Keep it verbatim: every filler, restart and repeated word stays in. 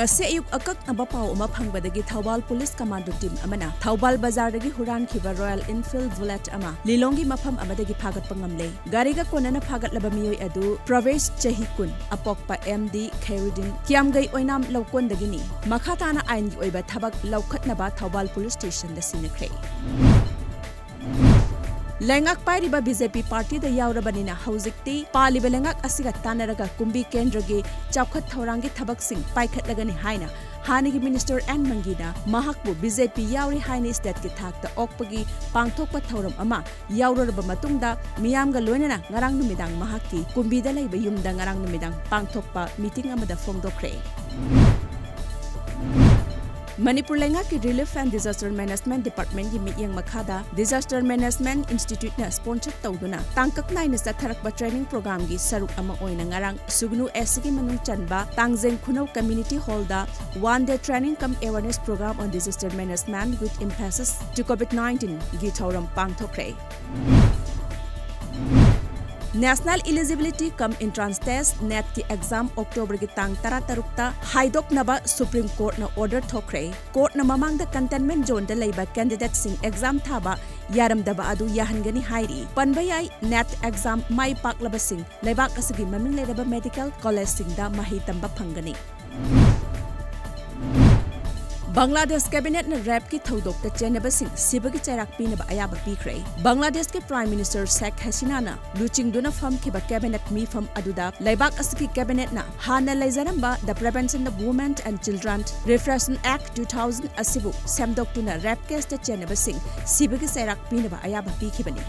ꯉꯁꯤ ꯑꯌꯨꯛ ꯑꯀꯛꯅꯕ ꯄꯥꯎ ꯑꯃ ꯐꯪꯕꯗꯒꯤ ꯊꯧꯕꯥꯜ ꯄꯨꯂꯤꯁ ꯀꯃꯥꯟꯗꯣ ꯇꯤꯝ ꯑꯃꯅ ꯊꯧꯕꯥꯜ ꯕꯖꯥꯔꯗꯒꯤ ꯍꯨꯔꯥꯟꯈꯤꯕ ꯔꯣꯌꯦꯜ ꯏꯟꯐꯤꯜꯗ ꯕꯨꯂꯦꯠ ꯑꯃ ꯂꯤꯂꯣꯡꯒꯤ ꯃꯐꯝ ꯑꯃꯗꯒꯤ ꯐꯥꯒꯠꯄ ꯉꯝꯂꯦ꯫ ꯒꯥꯔꯤꯒ ꯀꯣꯟꯅꯅ ꯐꯥꯒꯠꯂꯕ ꯃꯤꯑꯣꯏ ꯑꯗꯨ ꯄ꯭ꯔꯚꯦꯁ, ꯆꯍꯤ ꯀꯨꯟ, ꯑꯄꯣꯛꯄ ꯑꯦꯝ ꯗꯤ ꯈꯩꯔꯨꯗꯤꯟ, ꯀꯤꯌꯥꯝꯒꯩ ꯑꯣꯏꯅꯥꯝ ꯂꯧꯀꯣꯟꯗꯒꯤꯅꯤ꯫ ꯃꯈꯥ ꯇꯥꯅ ꯑꯥꯏꯟꯒꯤ ꯑꯣꯏꯕ ꯊꯕꯛ ꯂꯧꯈꯠꯅꯕ ꯊꯧꯕꯥꯜ ꯄꯨꯂꯤꯁ ꯁ꯭ꯇꯦꯁꯟꯗ ꯁꯤꯟꯅꯈ꯭ꯔꯦ꯫ ꯂꯩꯉꯥꯛ ꯄꯥꯏꯔꯤꯕ ꯕꯤ ꯖꯦ ꯄꯤ ꯄꯥꯔꯇꯤꯗ ꯌꯥꯎꯔꯕꯅꯤꯅ ꯍꯧꯖꯤꯛꯇꯤ ꯄꯥꯜꯂꯤꯕ ꯂꯩꯉꯥꯛ ꯑꯁꯤꯒ ꯇꯥꯟꯅꯔꯒ ꯀꯨꯝꯕꯤ ꯀꯦꯟꯗ꯭ꯔꯒꯤ ꯆꯥꯎꯈꯠ ꯊꯧꯔꯥꯡꯒꯤ ꯊꯕꯛꯁꯤꯡ ꯄꯥꯏꯈꯠꯂꯒꯅꯤ ꯍꯥꯏꯅ ꯍꯥꯟꯅꯒꯤ ꯃꯤꯅꯤꯁꯇꯔ ꯑꯦꯟ ꯃꯪꯒꯤꯅ ꯃꯍꯥꯛꯄꯨ ꯕꯤ ꯖꯦ ꯄꯤ ꯌꯥꯎꯔꯤ ꯍꯥꯏꯅ ꯁ꯭ꯇꯦꯠꯀꯤ ꯊꯥꯛꯇ ꯑꯣꯛꯄꯒꯤ ꯄꯥꯡꯊꯣꯛꯄ ꯊꯧꯔꯝ ꯑꯃ ꯌꯥꯎꯔꯨꯔꯕ ꯃꯇꯨꯡꯗ ꯃꯤꯌꯥꯝꯒ ꯂꯣꯏꯅꯅ ꯉꯔꯥꯡ ꯅꯨꯃꯤꯗꯥꯡ ꯃꯍꯥꯛꯀꯤ ꯀꯨꯝꯕꯤꯗ ꯂꯩꯕ ꯌꯨꯝꯗ ꯉꯔꯥꯡ ꯅꯨꯃꯤꯗꯥꯡ ꯄꯥꯡꯊꯣꯛꯄ ꯃꯤꯇꯤꯡ ꯑꯃꯗ ꯐꯣꯡꯗꯣꯛꯈ꯭ꯔꯦ꯫ ꯃꯅꯤꯄꯨꯔ ꯂꯩꯉꯥꯛꯀꯤ Relief and Disaster Management Department ꯒꯤ ꯃꯤꯠꯌꯦꯡ ꯃꯈꯥꯗ Disaster Management Institute ꯅ sponsor ꯇꯧꯗꯨꯅ ꯇꯥꯡꯀꯛ ꯅꯥꯏꯅ ꯆꯠꯊꯔꯛꯄ training program ꯒꯤ ꯁꯔꯨꯛ ꯑꯃ ꯑꯣꯏꯅ ꯉꯔꯥꯡ ꯁꯨꯒꯅꯨ ꯑꯦꯁ ꯁꯤ ꯒꯤ ꯃꯅꯨꯡ ꯆꯟꯕ ꯇꯥꯡꯖꯦꯡ ꯈꯨꯅꯧ Community Hall the One Day Training cum Awareness Program on Disaster Management with Emphasis to COVID nineteen ꯒꯤ ꯊꯧꯔꯝ ꯄꯥꯡꯊꯣꯛꯈ꯭ꯔꯦ꯫ National Eligibility cum Entrance Test, NET ꯀꯤ exam October ꯒꯤ ꯇꯥꯡ ꯇꯔꯥꯇꯔꯨꯛꯇ ꯍꯥꯏꯗꯣꯛꯅꯕ Supreme Court ꯅ order ꯊꯣꯛꯈ꯭ꯔꯦ꯫ Court ꯅ ꯃꯃꯥꯡꯗ containment zone ꯗ ꯂꯩꯕ candidate ꯁꯤꯡ exam ꯊꯥꯕ ꯌꯥꯔꯝꯗꯕ ꯑꯗꯨ ꯌꯥꯍꯟꯒꯅꯤ ꯍꯥꯏꯔꯤ꯫ ꯄꯟꯕ ꯌꯥꯏ, NET exam ꯃꯥꯏ ꯄꯥꯛꯂꯕꯁꯤꯡ ꯂꯩꯕꯥꯛ ꯑꯁꯤꯒꯤ ꯃꯃꯤꯡ ꯂꯩꯔꯕ medical college ꯁꯤꯡꯗ ꯃꯍꯩ ꯇꯝꯕ ꯐꯪꯒꯅꯤ꯫ ꯕꯪꯒ꯭ꯂꯥꯗꯦꯁ cabinet ꯅ rape ꯀꯤ ꯊꯧꯗꯣꯛꯇ ꯆꯦꯟꯅꯕꯁꯤꯡ ꯁꯤꯕꯒꯤ ꯆꯩꯔꯥꯛ ꯄꯤꯅꯕ ꯑꯌꯥꯕ ꯄꯤꯈ꯭ꯔꯦ꯫ ꯕꯪꯒ꯭ꯂꯥꯗꯦꯁꯀꯤ Prime Minister ꯁꯦꯈ ꯍꯁꯤꯅꯥꯅ ꯂꯨꯆꯤꯡꯗꯨꯅ ꯐꯝꯈꯤꯕ cabinet ꯃꯤꯐꯝ ꯑꯗꯨꯗ ꯂꯩꯕꯥꯛ ꯑꯁꯤꯒꯤ cabinet ꯅ ꯍꯥꯟꯅ ꯂꯩꯖꯔꯝꯕ The Prevention of Women and Children Repression Act two thousand ꯑꯁꯤꯕꯨ ꯁꯦꯝꯗꯣꯛꯇꯨꯅ rape case ꯇ ꯆꯦꯟꯅꯕꯁꯤꯡ ꯁꯤꯕꯒꯤ ꯆꯩꯔꯥꯛ ꯄꯤꯅꯕ ꯑꯌꯥꯕ ꯄꯤꯈꯤꯕꯅꯤ꯫